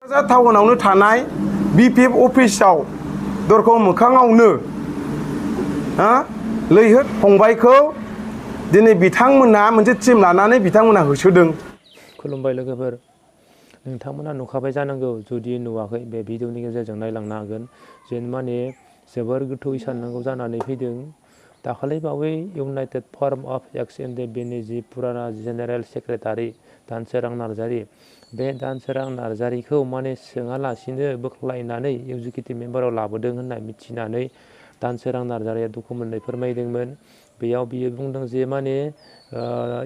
टाउनावनो थानाय बिपिएफ अफिसाव दरखं मोखाङावनो लैहोर फंबायखौ दिनै बिथांमोना मोनसे टीम लानानै बिथांमोना होसोदों। खुलुमबाय लोगोफोर, नोंथांमोना नुखाबाय जानांगौ, जुदि नुवाखै बे भिडिअनि गेजेरजों नायलांनो हागोन। जेन माने जोबोर गोथौयै साननांगौ जानानै फैदों। दाखालि बावै इउनाइटेड फर्म अफ एक्स एनडिएफबिनि जि फुराना जेनेरेल सेक्रेटारि दानसोरां नार्जारि, बे दानसोरां नार्जारिखौ माने सोङालासिनो बोख्लायनानै एक्जिकिउटिभ मेम्बाराव लाबोदों होनना मिथिनानै दानसोरां नार्जारिया दुखु मोननाय फोरमायदोंमोन। बेयाव बियो बुंदों जे माने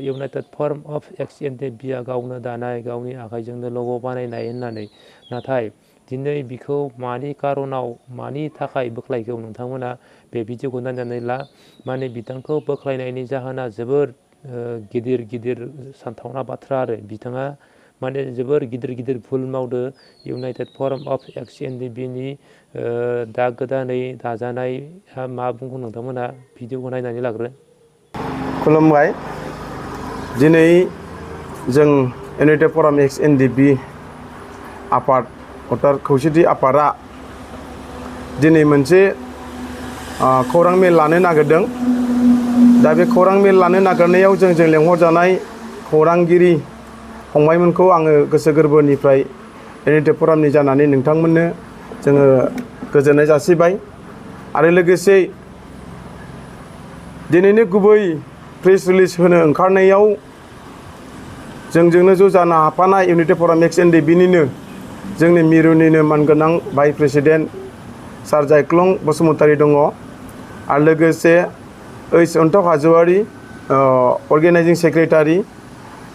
इउनाइटेड फर्म अफ एक्स एनडिएफबिआ गावनो दानाय, गावनि आखाइजोंनो लग' बानायनाय होननानै। नाथाय दिनै बिखौ मानि कारनाव, मानि थाखाय बोख्लायखौ नोंथांमोना बे भिडिअखौ नायनानै ला। माने बिथांखौ बोख्लायनायनि जाहोना जोबोर गिदिर गिदिर सानथावना बाथ्रा आरो बिथाङा माने जोबोर गिदिर गिदिर भुल मावदो। इउनाइटेड फर्म अफ एक्स एनडिएफबिनि दा गोदानै दाजानाय मा बुंगोन नोंथांमोना भिडिअखौ नायनानै लाग्रो। खुलुमबाय। दिनै जों इउनाइटेड फर्म एक्स एनडिएफबि आफाद भटार खौसेथि आफादा दिनै मोनसे खौरां मेल लानो नागिरदों। दा बे खौरां मेल लानो नागिरनायाव जोंजों लेंहरजानाय खौरांगिरि फंबायमोनखौ आङो गोसो गोरबोनिफ्राय इउनाइटेड फर्मनि जानानै नोंथांमोननो जोङो गोजोननाय जासिबाय। आरो लोगोसे दिनैनि गुबै प्रेस रिलिज होनो ओंखारनायाव जोंजोंनो ज' जानो हाफानाय इउनाइटेड फर्म एक्स एनडिएफबिनिनो जोंनि मिरुनिनो मानगोनां भाइस प्रेसिडेन्ट सार जायख्लं बसुमतारी दङ, आरो लोगोसे ओइस अन्थक हाज'वारि अर्गेनाइजिं सेक्रेटारि,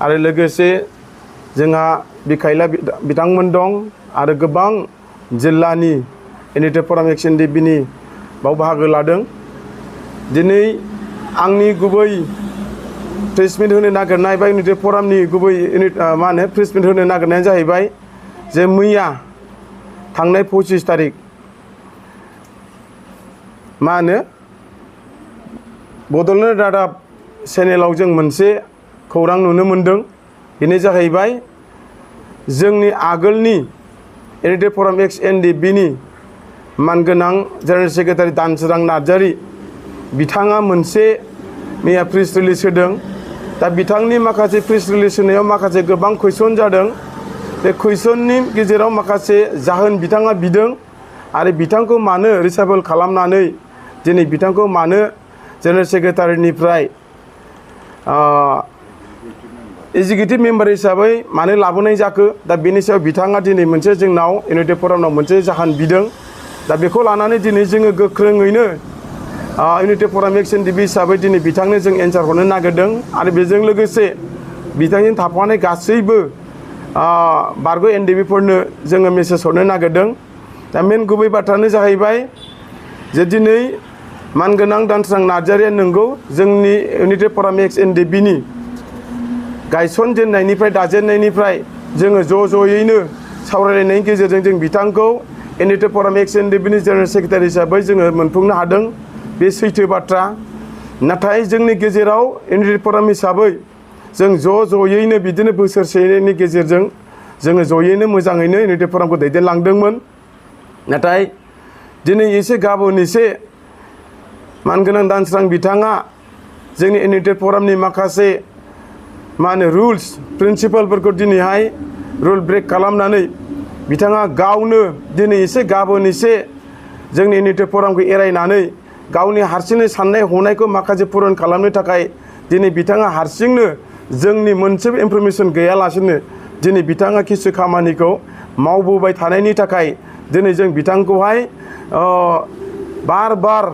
आरो लोगोसे जोंहा बिखायला बिथांमोन दं, आरो गोबां जिल्लानि इउनाइटेड फर्म एक्स एनडिएफबिनि बाव बाहागो लादों। दिनै आंनि गुबै प्रेस मिट होनो नागिरनाय बा इउनाइटेड फर्मनि गुबै प्रेस मिट होनो नागिरनायानो जाहैबाय जे मैया थांनाय 25 तारिख बड'लेण्ड रादाब चेनेलाव जों मोनसे खौरां नुनो मोनदों। बेनो जाहैबाय जोंनि आगोलनि इउनाइटेड फर्म एक्स एनडिएफबिनि मानगोनां जेनेरेल सेक्रेटारि दानसोरां नार्जारि बिथाङा मोनसे मैया प्रेस रिलिज होदों। दा बिथांनि माखासे प्रेस रिलिज होनायाव माखासे गोबां कुइसन जादों। बे कुइसननि गेजेराव माखासे जाहोन बिथाङा बिदों, आरो बिथांखौ मानो रिसाइबल खालामनानै दिनै बिथांखौ मानो जेनेरेल सेक्रेटारिनिफ्राय एक्जिकिउटिभ मेम्बार हिसाबै मानो लाबोनाय जाखो। दा बेनि सायाव बिथाङा दिनै मोनसे जोंनाव इउनाइटेड फर्मनाव मोनसे जाहोन बिदों। दा बेखौ लानानै दिनै जोङो गोख्रोङैनो इउनाइटेड फर्म एक्स एनडिएफबि हिसाबै दिनै बिथांनो जों एन्सार हरनो नागिरदों। आरो बेजों लोगोसे बिथांजों थाफानाय गासैबो बारग' एनडिएफबिफोरनो जोङो मेसेज हरनो नागिरदों। दा मेन गुबै बाथ्रायानो जाहैबाय जे दिनै मानगोनां दानसोरां नार्जारिया नंगौ जोंनि इउनाइटेड फर्म एक्स एनडिएफबिनि गायसनजेननायनिफ्राय दाजेननायनिफ्राय जोङो ज'यैनो सावरायलायनायनि गेजेरजों जों बिथांखौ इउनाइटेड फर्म एक्स एनडिएफबिनि जेनेरेल सेक्रेटारि हिसाबै जोङो मोनफुंनो हादों। बे सैथो बाथ्रा। नाथाय जोंनि गेजेराव इउनाइटेड फर्म हिसाबै जों ज'यैनो बिदिनो बोसोरसेनि गेजेरजों जोङो ज'यैनो मोजाङैनो इउनाइटेड फर्मखौ दैदेनलांदोंमोन। नाथाय दिनै एसे गाबोन एसे मानगोनां दानसोरां बिथाङा जोंनि इउनाइटेड फर्मनि माखासे रुल्स प्रिन्सिपालफोरखौ दिनैहाय रुल ब्रेक खालामनानै बिथाङा गावनो दिनै एसे गाबोन एसे जोंनि इउनाइटेड फर्मखौ एरायनानै गावनि हारसिङै साननाय हनायखौ माखासे पुरन खालामनो थाखाय दिनै बिथाङा हारसिंनो जोंनि मोनसेबो इनफरमेसन गैयालासेनो दिनै बिथाङा किसु खामानिखौ मावबोबाय थानायनि थाखाय दिनै जों बिथांखौहाय बार बार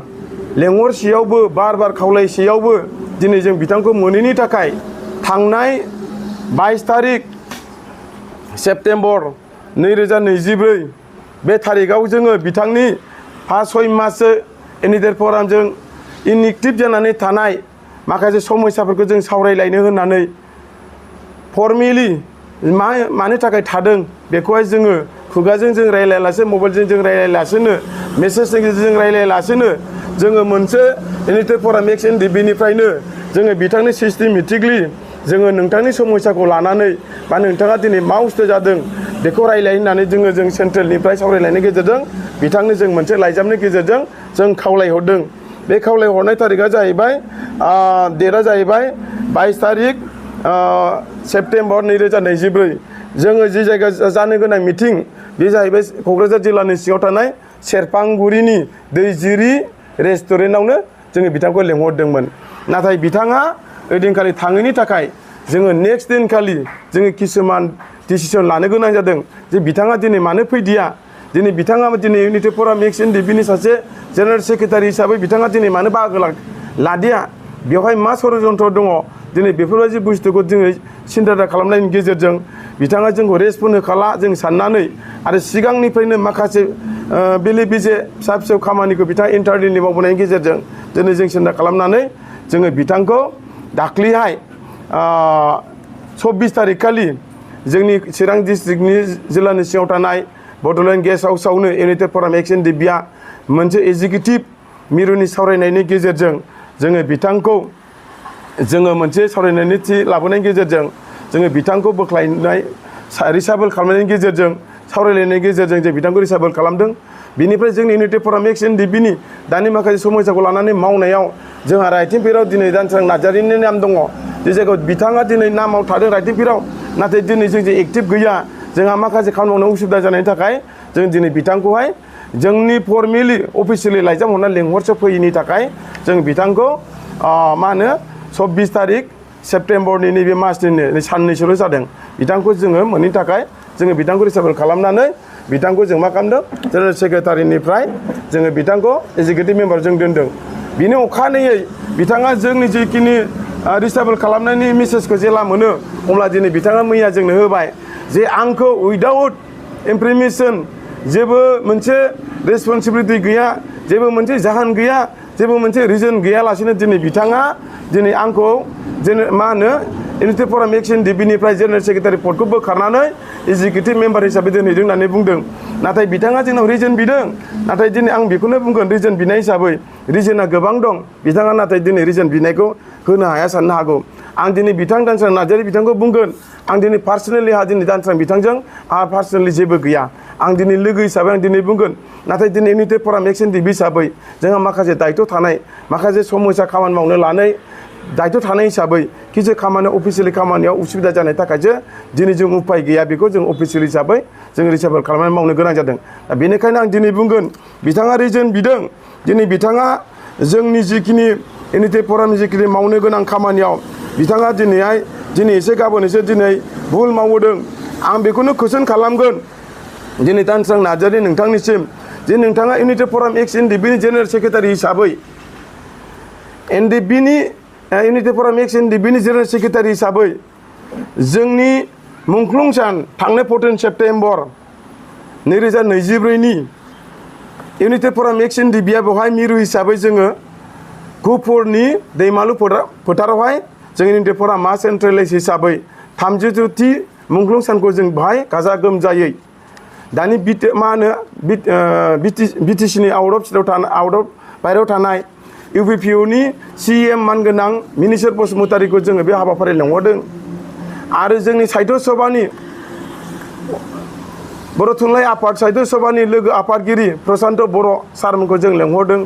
लेंहरसेयावबो बार बार खावलायसेयावबो दिनै जों बिथांखौ मोनैनि थाखाय थांनाय 22 तारिख सेप्तेम्बर 2024 बे तारिखआव जोङो बिथांनि 5-6 माससो इउनाइटेड फर्मजों इनएक्टिभ जानानै थानाय माखासे समस्याफोरखौ जों सावरायलायनो होननानै फर्मेलि मानि थाखाय थादों बेखौहाय जोङो खुगाजों जों रायलायालासे मबाइलजों जों रायलायालासेनो मेसेजनि गेजेरजों रायलायालासेनो जोङो मोनसे इउनाइटेड फर्म एक्स एनडिएफबिनिफ्रायनो जोङो बिथांनि सिस्टेमेटिकलि जोङो नोंथांनि समस्याखौ लानानै बा नोंथाङा दिनै मा उसुबिदा जादों बेखौ रायलाय होननानै जों सेन्ट्रेलनिफ्राय सावरायलायनायनि गेजेरजों बिथांनो जों मोनसे लाइजामनि गेजेरजों जों खावलायहरदों। बे खावलायहरनाय तारिखआ जाहैबाय डेटआ जाहैबाय 22 तारिख सेप्तेम्बर 2024। जोङो जि जायगा जानो गोनां मिटिं बे जाहैबाय क'क्राझार जिल्लानि सिङाव थानाय सेरफांगुरिनि दैजिरि रेस्टुरेन्टआवनो जोङो बिथांखौ लेंहरदोंमोन। नाथाय बिथाङा ओइदिनखालि थाङैनि थाखाय जोङो नेक्स्ट दिनखालि जोङो किसुमान डिसिसन लानो गोनां जादों जे बिथाङा दिनै मानो फैदिया। दिनै बिथाङा दिनै इउनिटि फराम एक्स एनडिएफबि सासे जेनेरेल सेक्रेटारि हिसाबै बिथाङा दिनै मानो बाहागो लादिया, बेवहाय मा षड़यन्त्र दङ। दिनै बेफोरबायदि बुस्थुखौ जोङो सिन्था खालामनायनि गेजेरजों बिथाङा जोंखौ रेसपन्ड होखाला जों साननानै आरो सिगांनिफ्रायनो माखासे बेले बेजे फिसा फिसौ खामानिखौ बिथाङा इन्टारनेटनि मावबोनायनि गेजेरजों दिनै जों सिन्था खालामनानै जोङो बिथांखौ दाख्लैहाय 24 तारिख खालि जोंनि चिरां डिस्ट्रिक्टनि जिल्लानि सिङाव थानाय बड'लेण्ड गेस्ट हाउसआवनो इउनाइटेड फराम एक्स एनडिएफबिआ मोनसे एग्जिकिउटिभ मिरुनि सावरायनायनि गेजेरजों जोङो बिथांखौ जोङो मोनसे सावरायनायनि थि लाबोनायनि गेजेरजों जोङो बिथांखौ बोख्लायनाय रिसाबल खालामनायनि गेजेरजों सावरायलायनायनि गेजेरजों जों बिथांखौ रिसाबल खालामदों। बिनिफ्राय जोंनि इउनाइटेड फराम एक्स एनडिएफबिनि दानि माखासे समस्याखौ लानानै मावनायाव जोंहा राइटिं पेडआव दिनै दानस्रां नार्जारिनि नाम दङ। जे जायगायाव बिथाङा दिनै नामाव थादों राइटिं पेडआव, नाथाय दिनै जों जे एक्टिभ गैया, जोंहा माखासे खामानि मावनो उसुबिदा जानायनि थाखाय जों दिनै बिथांखौहाय जोंनि फर्मेलि अफिसियेलि लाइजाम हरना लेंहरसो फैयैनि थाखाय जों बिथांखौ मा होनो 24 तारिख सेप्तेम्बरनि नैबे मासनिनो साननैसोल' जादों बिथांखौ जोङो मोनैनि थाखाय जोङो बिथांखौ रिसाबल खालामनानै बिथांखौ जों मा खालामदों जेनेरेल सेक्रेटारिनिफ्राय जोङो बिथांखौ एग्जिकिउटिभ मेम्बार जों दोनदों। बिनि अखानायै बिथाङा जोंनि जिखिनि रिसाबल खालामनायनि मेसेजखौ जेला मोनो अब्ला दिनै बिथाङा मैया जोंनो होबाय जे आंखौ उइदाउट इनफरमेसन जेबो मोनसे रेसपन्सिबिलिटि गैया, जेबो मोनसे जाहोन गैया, जेबो मोनसे रिजन गैयालासेनो दिनै बिथाङा दिनै आंखौ मा होनो इउनाइटेड फराम एक्स एनडिएफबिनिफ्राय जेनेरेल सेक्रेटारि पदखौ बोखारनानै एग्जिकिउटिभ मेम्बार हिसाबै दोनहैदों होननानै बुंदों। नाथाय बिथाङा जोंनाव रिजन बिदों, नाथाय दिनै आं बेखौनो बुंगोन रिजन बिनाय हिसाबै रिजना गोबां दं। बिथाङा नाथाय दिनै रिजन बिनायखौ होनो हाया साननो हागौ। आं दिनै बिथां दानस्रां नार्जारि बिथांखौ बुंगोन, आं दिनै पार्सनेलि दिनै दानस्रां बिथांजों आंहा पार्सनेलि जेबो गैया। आं दिनै लोगो हिसाबै आं दिनै बुंगोन, नाथाय दिनै इउनाइटेड फराम एक्स एनडिएफबि हिसाबै जोंहा माखासे दायित्व थानाय, माखासे समस्या खामानि मावनो लानाय दायित्व थानाय हिसाबै किसु खामानि अफिसियेलि खामानियाव उसुबिदा जानायनि थाखायसो दिनै जों उपाय गैया, बेखौ जों अफिसियेल हिसाबै जों रिसाबल खालामनानै मावनो गोनां जादों। दा बेनिखायनो आं दिनै बुंगोन बिथाङा रिजन बिदों, दिनै बिथाङा जोंनि जिखिनि इउनाइटेड फरामनि जिखिनि मावनो गोनां खामानियाव बिथाङा दिनै एसे गाबोन एसे दिनै भुल मावदों। आं बेखौनो कुइसन खालामगोन दिनै दानस्रां नार्जारि नोंथांनिसिम जे नोंथाङा इउनाइटेड फराम एक्स एनडिएफबिनि जेनेरेल सेक्रेटारि हिसाबै इउनाइटेड फराम एक्स एनडिएफबिनि जेनेरेल सेक्रेटारि हिसाबै जोंनि मुंख्लं सान थांनाय 14 सेप्तेम्बर 2024नि इउनाइटेड फराम एक्स एनडिएफबिआ बेवहाय मिरु हिसाबै जोङो गुफुरनि दैमालु फोथारावहाय जों इउनाइटेड फराम मा सेन्ट्रेलाइज हिसाबै 32थि मुंख्लं सानखौ जों बेवहाय गाजा गोमजायै दानि मा होनो बिटिसिनि आउट अफ बायरायाव थानाय इउपिपिअनि सिएम मानगोनां मिनिस्टार बसुमतारीखौ जोङो बे हाबाफारि लेंहरदों आरो जोंनि साहित्य सभानि बर' थुनलाइ आफाद साहित्य सभानि लोगो आफादगिरि प्रसान्त बर' सारमोनखौ जों लेंहरदों।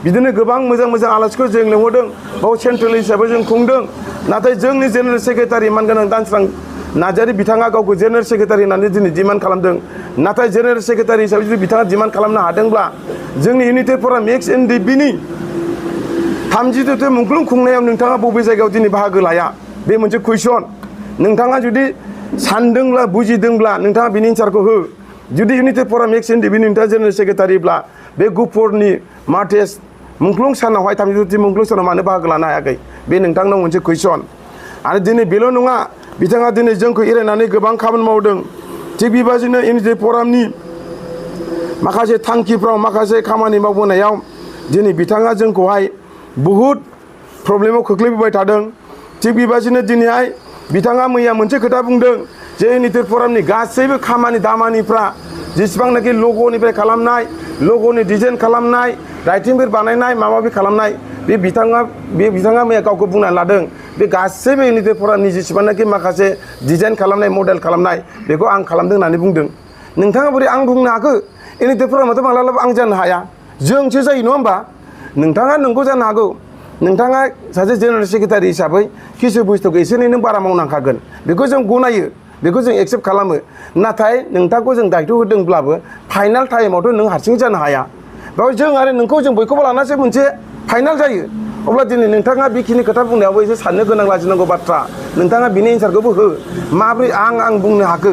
बिदिनो गोबां मोजां मोजां आलासिखौ जों लेंहरदों, बाव सेन्ट्रेल हिसाबै जों खुंदों। नाथाय जोंनि जेनेरेल सेक्रेटारि मानगोनां दानस्रां नार्जारि बिथाङा गावखौ जेनेरेल सेक्रेटारि होननानै दिनै डिमान्ड खालामदों। नाथाय जेनेरेल सेक्रेटारि हिसाबै जुदि बिथाङा डिमान्ड खालामनो हादोंब्ला जोंनि इउनाइटेड फराम एक्स एनडिएफबिनि 32थि मुंख्लं खुंनायाव नोंथाङा बबे जायगायाव दिनै बाहागो लाया, बे मोनसे कुइसन। नोंथाङा जुदि सानदोंब्ला बुजिदोंब्ला नोंथाङा बिनि एन्सारखौ हो। जुदि इउनाइटेड फराम एक्स एनडिएफबिनि नोंथाङा जेनेरेल सेक्रेटारिब्ला बे गुफुरनि मार्टेस मुंख्लं सानावहाय 32थि मुंख्लं सानाव मानो बाहागो लानो हायाखै, बे नोंथांनाव मोनसे कुइसन। आरो दिनै बेल' नङा, बिथाङा दिनै जोंखौ एरायनानै गोबां खामानि मावदों। थिग बेबादिनो इउनाइटेड फरामनि माखासे थांखिफ्राव माखासे खामानि मावबोनायाव दिनै बिथाङा जोंखौहाय बहुद प्रब्लेमाव खोख्लैबोबाय थादों। थिग बेबादिनो दिनैहाय बिथाङा मैया मोनसे खोथा बुंदों जे इउनाइटेड फरामनि गासैबो खामानि दामानिफ्रा जेसेबांनाखि लग'निफ्राय खालामनाय, लग'नि डिजाइन खालामनाय, राइटिंफोर बानायनाय, माबा माबि खालामनाय बे बिथाङा मैया गावखौ बुंनानै लादों बे गासैबो इउनिटेड फरामनि जेसेबांनाखि माखासे डिजाइन खालामनाय मडेल खालामनाय बेखौ आं खालामदों होननानै बुंदों नोंथाङा बोरै आं बुंनो हाखो इउनिटेड फरामाथ' मालाबाबो आं जानो हाया जोंसो जायो नङा होमबा नोंथाङा नोंखौ जानो हागौ नोंथाङा सासे जेनेरेल सेक्रेटारि हिसाबै किसु बुस्थुखौ एसे एनै नों बारा मावनांखागोन बेखौ जों गनायो बेखौ जों एक्सेप्ट खालामो नाथाय नोंथांखौ जों दायथ' होदोंब्लाबो फाइनाल टाइमावथ' नों हारसिं जानो हाया बेयाव जों आरो नोंखौ जों बयखौबो लानासो मोनसे फाइनाल जायो अब्ला दिनै नोंथाङा बेखिनि खोथा बुंनायावबो एसे साननो गोनां लाजिनांगौ बाथ्रा नोंथाङा बिनि एन्सारखौबो हो माब्रै आं बुंनो हाखो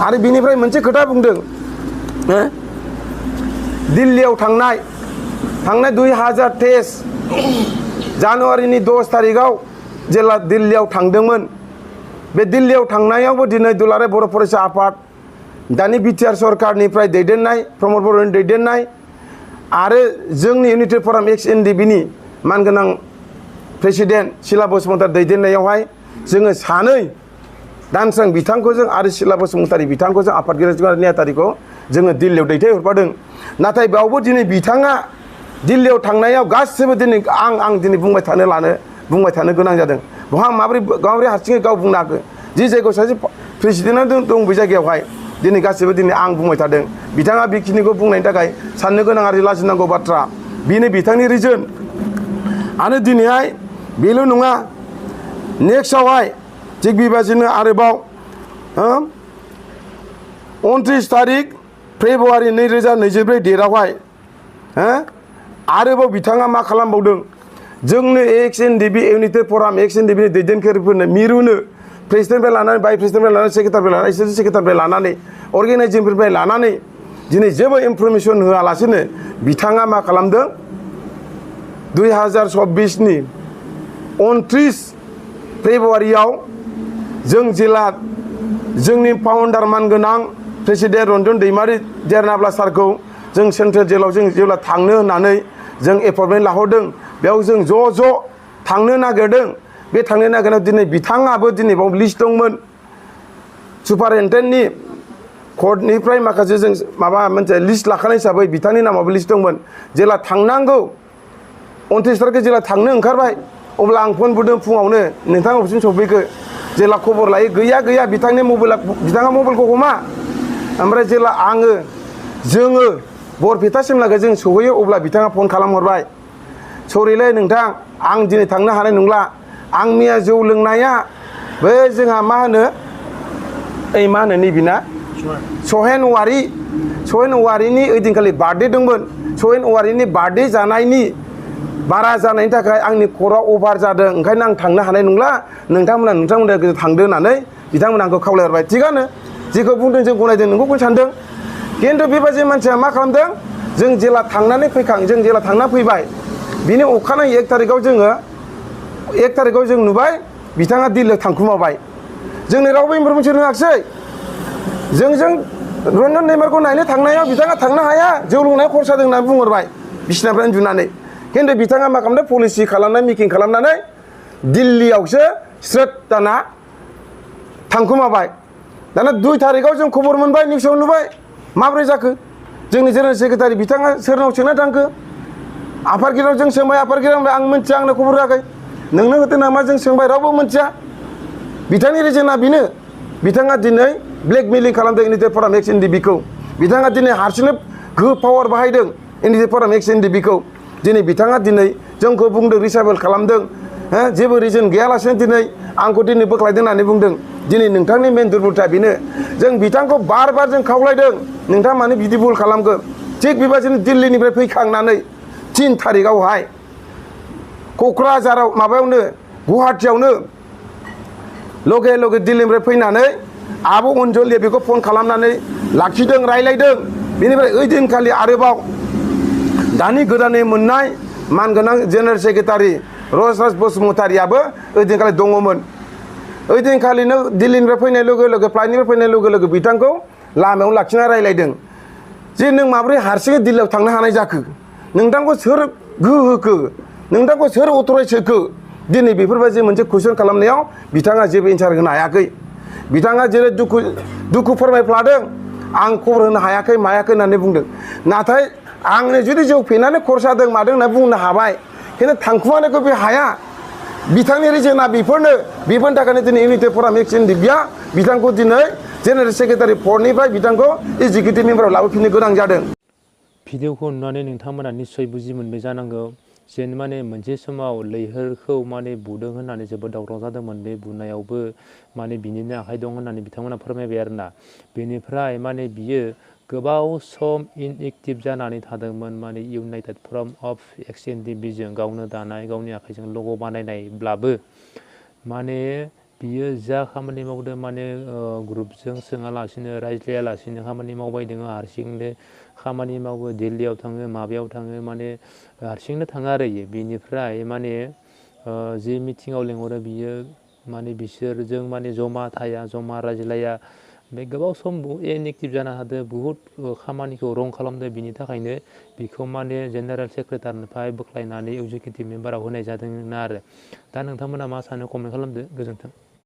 आरो बिनिफ्राय मोनसे खोथा बुंदों दिल्लीयाव थांनाय 2023 जानुवारिनि 10 तारिखआव जेला दिल्लीयाव थांदोंमोन बे दिल्लीयाव थांनायावबो दिनै दुलाराय बर' फरायसा आफाद दानि बिटिआर सरकारनिफ्राय दैदेननाय प्रमद बर'नि दैदेननाय आरो जोंनि इउनिटेड फराम एक्स एनडिएफबि मानगोनां प्रेसिडेन्ट सिला बसुमतारी दैदेननायावहाय जोङो सानै दानस्रां बिथांखौ जों आरो सिला बसुमतारी बिथांखौ जों आफादगिरि नेहाथारिखौ जोङो दिल्लीयाव दैथायहरफादों नाथाय बेयावबो दिनै बिथाङा दिल्लीयाव थांनायाव गासिबो दिनै आं दिनै बुंबाय थानो गोनां जादों बहा माबोरै हारसिङै गाव बुंनो हाखो जि जायगायाव सासे प्रेसिडेन्टआ दं बे जायगायावहाय दिनै गासिबो दिनै आं बुंबाय थादों बिथाङा बेखिनिखौ बुंनायनि थाखाय साननो गोनां आरो लाजिनांगौ बाथ्रा बेनो बिथांनि रिजन आरो दिनैहाय बेल' नङा नेक्स्टआवहाय थिग बेबादिनो आरोबाव 29 तारिख फेब्रुवारि 2024 डेटआवहाय आरोबाव बिथाङा मा खालामबावदों जोंनो एक्स एनडिएफबि इउनिटेड फराम एक्स एनडिएफबि दैदेनगिरिफोरनो मिरुनो प्रेसिडेन्टनिफ्राय लानानै भाइस प्रेसिडेन्टनिफ्राय लानानै सेक्रेटारिनिफ्राय लानानै एसिस्टेन्ट सेक्रेटारिनिफ्राय लानानै अर्गेनाइजिंनिफ्राय लानानै दिनै जेबो इनफरमेसन होआलासिनो बिथाङा मा खालामदों 2024 नि 29 फेब्रुवारियाव जों जेला जोंनि फाउन्डार मानगोनां प्रेसिडेन्ट रन्जन दैमारि देरनाब्ला सारखौ जों सेन्ट्रेल जेलाव जों जेब्ला थांनो होननानै जों एपइन्टमेन्ट लाहरदों बेयाव जों ज' थांनो नागिरदों बे थांनो नागिरनायाव दिनै बिथाङाबो दिनै बाव लिस्ट दंमोन सुपारिनटेन्डेन्टनि कर्टनिफ्राय माखासे जों माबा मोनसे लिस्ट लाखानाय हिसाबै बिथांनि नामाबो लिस्ट दंमोन जेला थांनांगौ 29 तारिखै जेला थांनो ओंखारबाय अब्ला आं फन बुदों फुङावनो नोंथाङा अबेसिम सफैखो जेला खबर लायो गैया बिथांनि बिथाङा मबाइलखौ हमा ओमफ्राय जेला जोङो बरपेटासिम लागै जों सहैयो अब्ला बिथाङा फन खालामहरबाय सरिलै नोंथां आं दिनै थांनो हानाय नंला आं मैया जौ लोंनाया बै जोंहा मा होनो नैबिना सहेन औवारिनि ओइदिनखालि बार्थडे दंमोन सहेन औवारिनि बार्थडे जानायनि बारा जानायनि थाखाय आंनि खर'आ अभार जादों ओंखायनो आं थांनो हानाय नंला नोंथांमोना थांदो होननानै बिथांमोना आंखौ खावलायहरबाय थिगानो जेखौ बुंदों जों गनायदों नोंखौ सानदों खिन्थु बेबायदि मानसिया मा खालामदों जों जेला थांनानै फैबाय बिनि अखानायै 1 तारिखआव जों नुबाय बिथाङा दिल्लीयाव थांखुमाबाय जोंनो रावबो इनफरमेसन होआखिसै जों रन्जन दैमारिखौ नायनो थांनायाव बिथाङा थांनो हाया जौ लोंनाय खरसा दं होननानै बुंहरबाय बिसिनाफ्राय उन्दुनानै खिन्थु बिथाङा मा खालामदों पलिसि खालामनाय मिटिं खालामनानै दिल्लीयावसो स्रोद दाना थांखुमाबाय दाना 2 तारिखआव जों खबर मोनबाय निउसाव नुबाय माब्रै जाखो जोंनि जेनेरेल सेक्रेटारि बिथाङा सोरनाव सोंना थांखो आफादगिरिनाव जों सोंबाय आफादगिरिया आं मिथिया आंनो खबर होआखै नोंनो होदों नामा जों सोंबाय रावबो मिथिया बिथांनि रिजोना बेनो बिथाङा दिनै ब्लेकमेलिं खालामदों इउनिटेड फराम एक्स एनडिएफबिखौ बिथाङा दिनै हारसिंनो गोहो पावार बाहायदों इउनिटेड फराम एक्स एनडिएफबिखौ दिनै बिथाङा दिनै जोंखौ बुंदों रिसाइबल खालामदों जेबो रिजन गैयालासेनो दिनै आंखौ दिनै बोख्लायदों होननानै बुंदों दिनै नोंथांनि मेन दुर्बलथा बेनो जों बिथांखौ बार जों खावलायदों नोंथाङा मानो बिदि भुल खालामखो थिग बेबादिनो दिल्लीनिफ्राय फैखांनानै 3 तारिखआवहाय क'क्राझाराव माबायावनो गुवाहाटियावनो लगे दिल्लीनिफ्राय फैनानै आब' अनजलिया बेखौ फन खालामनानै लाखिदों रायलायदों बेनिफ्राय ओइदिनखालि आरोबाव दानि गोदानै मोननाय मानगोनां जेनेरेल सेक्रेटारि रजराज बसुमतारियाबो ओइदिनखालि दङमोन ओइदिनखालिनो दिल्लीनिफ्राय फैनाय लोगो फ्लाइटनिफ्राय फैनाय लोगो बिथांखौ लामायाव लाखिना रायलायदों जे नों माबोरै हारसिङै दिल्लीयाव थांनो हानाय जाखो नोंथांखौ सोर गोहो होखो नोंथांखौ सोर अथराइज होखो दिनै बेफोरबायदि मोनसे कुइसन खालामनायाव बिथाङा जेबो एन्सार होनो हायाखै बिथाङा जेरै दुखु फोरमायफ्लादों आं खबर होनो हायाखै मायाखै होननानै बुंदों नाथाय आंनो जुदि जौ फेनानै खरसादों मादों होनना बुंनो हाबाय खिन्थु थांखुमानायखौ बे हाया बिथांनि रिजोना बेफोरनि थाखायनो दिनै इउनाइटेड फर एनडिएफबिया बिथांखौ दिनै जेनेरेल सेक्रेटारि फरनिफ्राय बिथांखौ एग्जिकिउटिभ मेम्बाराव लाबोफिननो गोनां जादों। भिडिअखौ नुनानै नोंथांमोना निस्सय बुजि मोनबाय जानांगौ जेन माने मोनसे समाव लैहोरखौ माने बुदों होननानै जोबोद दावराव जादोंमोन। बे बुनायावबो माने बिनिनो आखाइ दं होननानै बिथांमोना फोरमायबाय आरोना। बेनिफ्राय माने बियो गोबाव सम इनएक्टिभ जानानै थादोंमोन। माने इउनाइटेड फर्म अफ एक्स एनडिएफबिजों गावनो दानाय गावनि आखाइजों लग' बानायनायब्लाबो माने बियो जा खामानि मावदों माने ग्रुपजों सोङालासिनो रायज्लायालासिनो खामानि मावबाय दङ। हारसिंनो खामानि मावो, दिल्लीयाव थाङो, माबायाव थाङो, माने हारसिंनो थाङो आरो इयो। बेनिफ्राय माने जि मिटिङाव लेंहरो बियो माने बिसोरजों माने जमा थाया, जमा रायज्लाया। बे गोबाव सम इनएक्टिभ जानो हादों, बुहुद खामानिखौ रं खालामदों। बिनि थाखायनो बिखौ माने जेनेरेल सेक्रेटारिनिफ्राय बोख्लायनानै एग्जिकिउटिभ मेम्बाराव होनाय जादों आरो। दा नोंथांमोना मा सानो कमेन्ट खालामदो। गोजोन्थों।